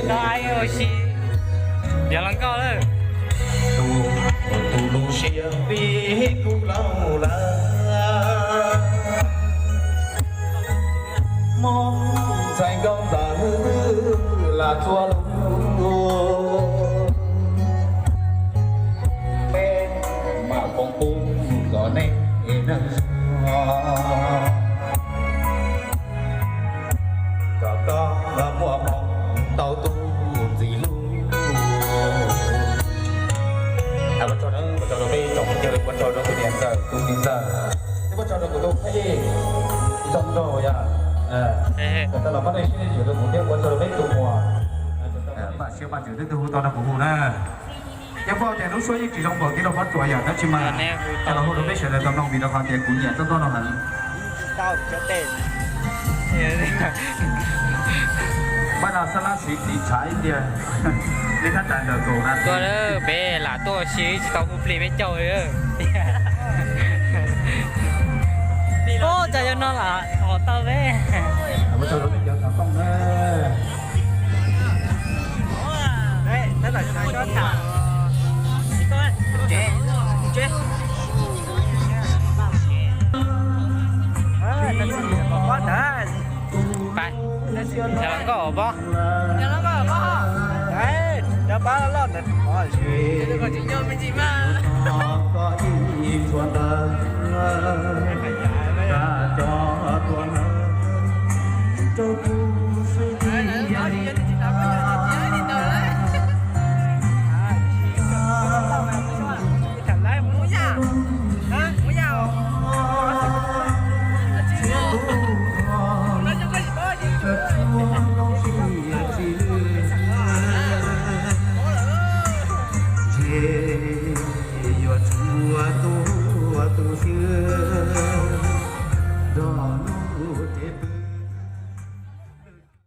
Tau ua si, yog los nkauj lawm. Tus, tus lub siab pib kuv laus lawm. Hmoob ntxhais nkauj ntxawm lam txhua lus, peb mam foom pub kom nej neeg zog. Kom koj muaj hmoo tau tus txiv hlub. Ua tsaug, ua tsaug rau peb tsoom phooj ywg, ua tsaug rau tus niam ntxawm tus txiv ntxawm, thiab ua tsaug rau kuv tus phooj ywg zoo nraug yom. Kom tau los pab nej siab nej ntsws rau kuv thiab ua tsaug rau peb tus muam. Pab siab pab ntsws twb hu tau nrog kuv hu na. Ces pom tias lub suab yeej tsis zoo npaum kev rau pob tsuas yom, tab sis mas coj los hu rau peb sawv daws tau mloog vim rau qhov tias kuv nyiam txoj nkauj no heev. Pab no xab lab siv tiv tshav ib tiag li thab tas ntawm kaum nas this. Peb lam tuaj ua si tsis tau hu plig peb caug li. Ub, cas yog no lam hom tau peb. Ua tsaug rau nej cov xov tooj na. Pais, cov hluas nkauj os pob.